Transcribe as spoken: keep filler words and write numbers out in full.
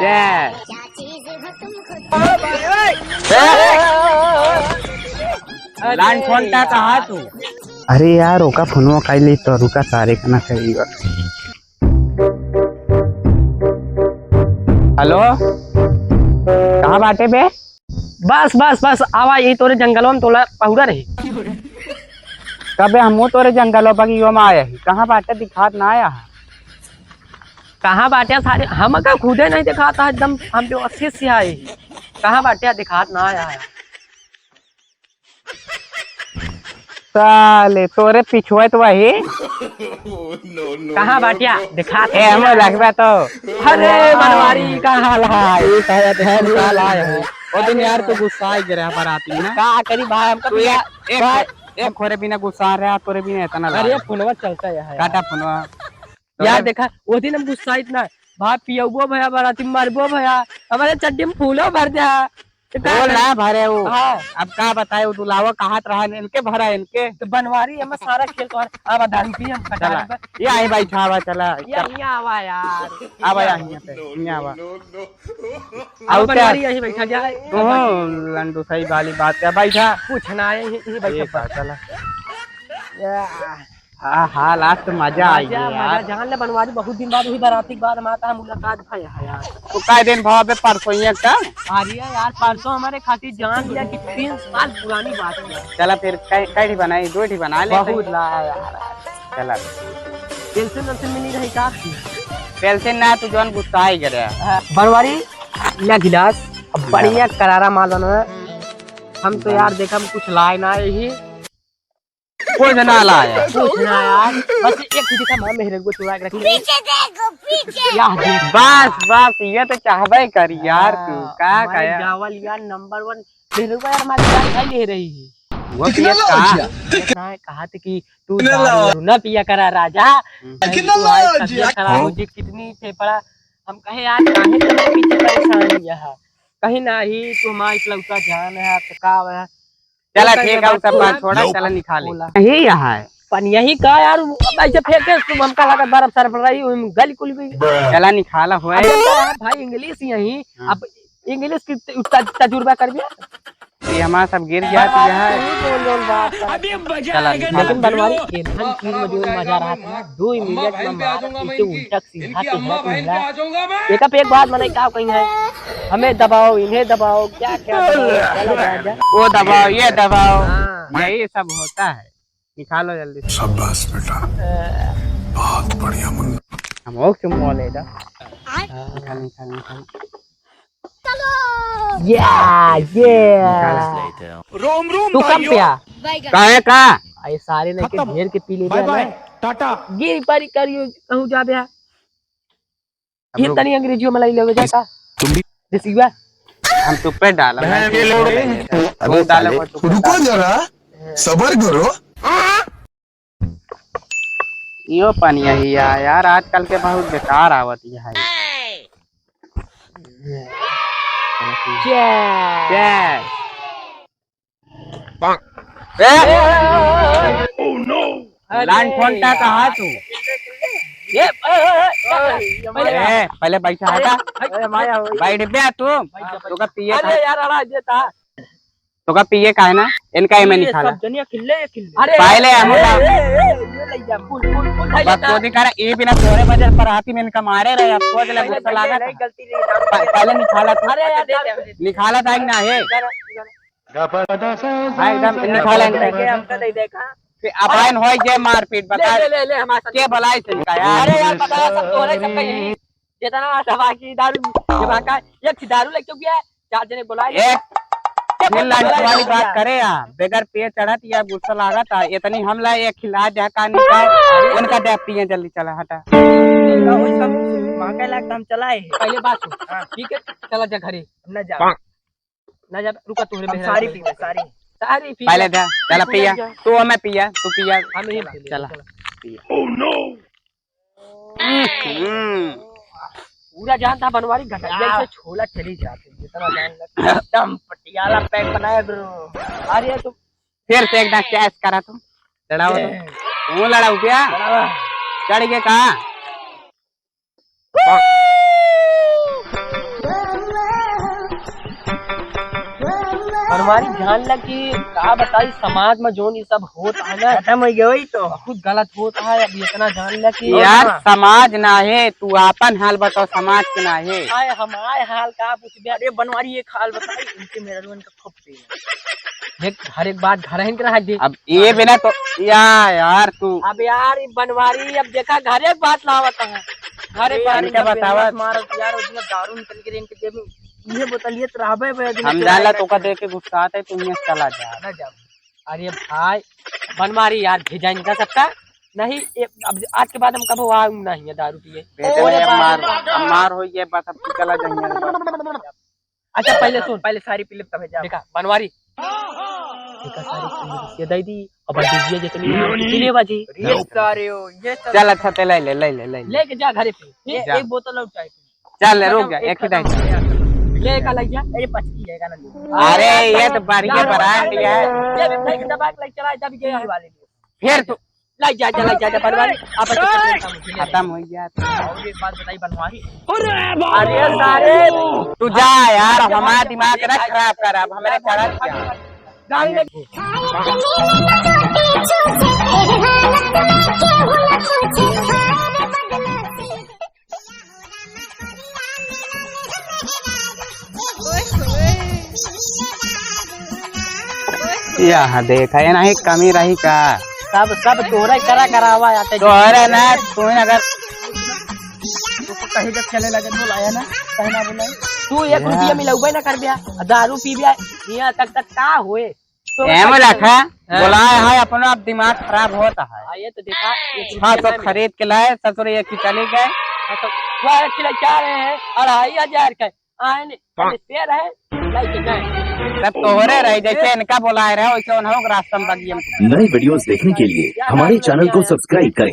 जय। लाइन फोन का कहा तू? अरे यार, ओका फोनवा काई ली तो रुका, सारे का ना कही बा। हेलो, कहाँ बाटे बे? बस, बस, बस, आवा, यही तोरे जंगलवा में तोला पहुड़ा रही। कबे हमहू तोरे जंगलवा बगियो में आया ही। कहाँ बाटे, दिखात ना आया है। कहाँ बाटे सारे? हमका खुदे नहीं दिखाता है, एकदम हम बेहोशी से आए ही। कहाँ बाटे, दिखात ना आया है। साले, तोरे पिछुआ तो वही। कहाँ बाटिया? दिखा ए, हमें लगबा तो। अरे, बनवारी, का हाल है? ये शायद है, निकाल आए हो। वो दिन यार, तू गुस्सा ही गिरा बाराती में ना। का करी भाई, हमका तू तो एक, यार, एक, भाई, एक खोरे बिना गुस्सा रहा, तोरे बिना इतना अरे, लाग। फोनवा चलता है यार। काटा फोनवा। यार, तोरे देखा, वो दिन हम गुस्सा इतना, भाई, पियबो भया, बाराती में मारबो भया, हमारे चड्डी में फूलो भर दे। तो का बोल करे? ना भरे वो। हाँ। अब का बताए, वो दुलावा कहत रहा, इनके भरा, इनके। तो बनवारी, हम सारा खेल तोहर, अब दारू पी, हम चला। कटारी बा। ये आई बैठा हुआ, चला। ये यहाँ आवा यार। आवा यहाँ पे, यहाँ आवा। अब आउ क्या? बनवारी यहीं बैठा जाए। तू लंडू सही वाली बात है, बैठा। कुछ ना है, यहीं, यहीं बैठा। ठीक है, चला। या। हाँ, हाँ, last मजा आई मजा, है मजा, यार। जान ले बनवारी, बहुत दिन बाद वही बाराती के बाद हमारा मुलाकात भय है यार। तो कै दिन भवा बे, परसों ही एक का? अरे यार, परसों हमारे खातिर जान लिया कि तीन साल पुरानी बात है। चला फिर, कै, कै ठी बनाई, दो ठी बना ले। बहुत ला यार। चला। पेंसिल वेंसिल में नहीं रही का? पेंसिल ना, तू जौन गुस्सा ही करे। हाँ, बनवारी, ले गिलास, अब बढ़िया करारा माल बना। हम तो यार, देखा, हम कुछ लाए ना ही। कुछ ना लाया। कुछ ना यार, बस एक ही दिखा, माँ मेहर को चुरा के रखी। पीछे देखो, पीछे। या देख। बस, बस, ये तो चाहबे करी यार, तू हाँ, का हमारे कहे? गाँव वाली यार number one मेहर को यार, हमारी जान खाई ले रही है। वो भी एक कहा। इतना है, कहा थे कि तू दारू ना पिया करा राजा। हम्म। नहीं, कितना तू आज लाज तबीयत यार। खराब हो जी, कितनी थे पड़ा। हम कहे यार, काहे तुम्हें पीछे परेशान यह? कहीं ना ही तू हमारी इकलौता जान है, आप तो का है? चला, ठीक है, उ सब बात छोड़ा, चला निकाले। बोला। यही यहाँ है। पन यही का यार, अब ऐसे फेंके, तुम हमका लागत बर्फ सरफ रही, ओहिम गल कुल गई। चला निकाला होए। अब तो यार भाई English यही, हाँ। अब English की त-, त-, तजुर्बा कर दिया। ये हमारा सब गिर गया तो यहाँ है। यही बोल, बोल बात कर। अबे मजा चला, आएगा निकाला। लेकिन बनवारी, ये धन की में जो मजा रहा था ना, दो ही मिनट में मार, इसे उल्टा सीधा के है, उल्टा। एक पे एक बात मने का कहीं है, हमें दबाओ, इन्हें दबाओ, क्या क्या दबाओ, क्या दबाओ, क्या? वो दबाओ, ये दबाओ, हाँ। यही सब होता है। निकालो जल्दी से। शाबाश बेटा, बहुत बढ़िया मुन्ना। हम और क्यों मॉल है इधर? निकाल, निकाल, निकाल। या, ये। निकाल। रोम रोम तू कब भाइयों। पिया? काहे का? अरे सारे ने के खत्म। घेर के पी ले बाय बाय, टाटा। गिर पारी करियो, कहूँ जा बे। अब फिर रुक। तनी अंग्रेजियो में लाई लेवे जाता। तुम भी। देसिया। हम चुप्पे डाला, मैं बहन के लोड़े। अबे डाला साले, को चुप्पे रुको डाला। जरा, सबर करो। यो पनिया ही है यार, आजकल के बहुत बेकार आवत ही है। क्या? क्या? ए! लाइन फोन टा कहा तू? ए, ए, ए, ए, पहले ए, पहले बैठा हटा। अरे, माया हो। बैठ बे तू। तोका पिए अरे का? यार, अड़ा जे था। तोका पिए का है ना? इनका ये में ये निकाला। सब जनिया खिल्ले, ये खिल्ले। अरे, पहले ए, हम ए, लोग ए, ए, ये ले जा, फुल, फुल, फुल, बस ले जा। तो दिखा रहा, ये बिना तोरे वजह पर हाथी में इनका मारे रहे, अब सोच ले, पहले, गुस्सा पहले, लागा नहीं, था। गलती नहीं, प-, पहले निकाला तू। अरे यार, दे दे, दे दे। निकाला था कि ना है? इधर, इधर। हाँ, एकदम निकाला इनका। दे दे, हमका दे दे का। फिर अपन होई जे मारपीट, बता। ले, ले, ले, ले, हमारे साथ। के भलाई से इनका यार? अरे यार, पता है, सब तोरे सब कहीं। जितना दबा की दारू, ये भागा, एक थी दारू लेके गया, चार जने बुलाए। एक फिर लाइन वाली बात करे या, बगैर पिए चढ़त या गुस्सा लागत है, इतनी हमला एक खिला दे का निकाल, उनका दे पिए जल्दी चला हटा। तो वही सब मांगे लाग हम चलाए हैं। पहले बात सुन। हाँ। ठीक है, चला जा घरे। न जा। ना जा, रुका, तोहरे हम मेहरा सारी के पीबे, सारी। सारी पी पहले ले। दे, चला तू पिया। ना जा। तू हमें पिया, तू पिया। हम ही पी ले, चला। चला। पिया। Oh no! हम्म। पूरा जानता बनवारी घटक या। जैसे छोला चली जाती, जितना जान लग। एकदम पटियाला पैक बनाए bro। अरे तू फिर से एक दांव चेस करा तू। लड़ाओ तो। ए। वो लड़ाऊ क्या? लड़ावा। चढ़ के कहा? बनवारी, जान ल कि का बताई, समाज में जौन ई सब होत है ना, खतम होइ गए वही तो। बहुत गलत होत है। अब इतना जान ल कि यार, समाज ना है, तू आपन हाल बताओ, समाज के ना है। आए, हम आए हाल का पूछबे? अरे बनवारी, एक हाल बताई, इनके मेहरारू इनका खूब पीना। देख, हर एक बात घर ही के रह दे। अब ये बिना तो, या यार तू। अब यार, ई बनवारी, अब देखा, घर एक बात लावत है, घर एक अरे बात इनका इनका बतावा। मारत यार, उसमें दारू निकल के इनके जेब में ये बोतलिए तो रहबे बे, हम जाला तोका देख के गुस्सात है, तू यहाँ चला जा। ना जाओ। अरे भाई, बनवारी यार, भेजा इनका सबका। नहीं, ये, अब आज के बाद हम कबो आऊँ नहीं है दारू पिए। बेटे, अरे अब मार, अब मार होइ गया, बस अब तू चला जाइए। अच्छा, पहले सुन। पहले सारी पी ले, तबे जा। देखा, बनवारी। देखा, सारी पी ले, ये दे दी। अब डीजे जितनी पी ले बाजी। ये सारे हो, ये सब चल, अच्छा, ते ले ले, ले ले, ले ले। लेके जा घरे पे। ये जा। एक बोतल और चाय पी। चल, रुक जा, एक ही दाई। ले का लग जा। अरे, पचकी है का ना। अरे, ये तो बढ़िया brand है। ये भी फेंक दबा के ले चला, जब गया है वाले लिए। फिर तू लग जा, जा, लग जा, जा, बनवारी। आप खत्म हो गया। और एक बात बताई, बनवारी। अरे सारे, तू जा यार, हमारा दिमाग ना खराब कर, अब हमारे चढ़त क्या। गाड़ी में यहाँ देखा, ये नहीं कमी रही का? सब, सब तोरे करा करावा आते। तोरे ना, तू ही अगर तू कहीं जब चले लगे, बोलाया ना, कहीं ना बोलाए। तू एक रुपया मिलौबे ना कर दिया, दारू पी दिया, यहाँ तक, तक का होए? तो एमे रखा, हाँ। बोलाए है, अपना अब दिमाग खराब होता है। हाँ, ये तो देखा, ये हाँ, तो खरीद के लाए, ससुर ये की चली गए। हाँ, तो वह खिला क्या रहे हैं, अढ़ाई हजार का। आए ने, हाँ। अरे शेर है, लाई के गए। सब तोहरे रहे, जैसे इनका बोलाए रहे, वैसे उन्हों को रास्ता में बगिया में। नए videos देखने के लिए हमारे channel को subscribe करें।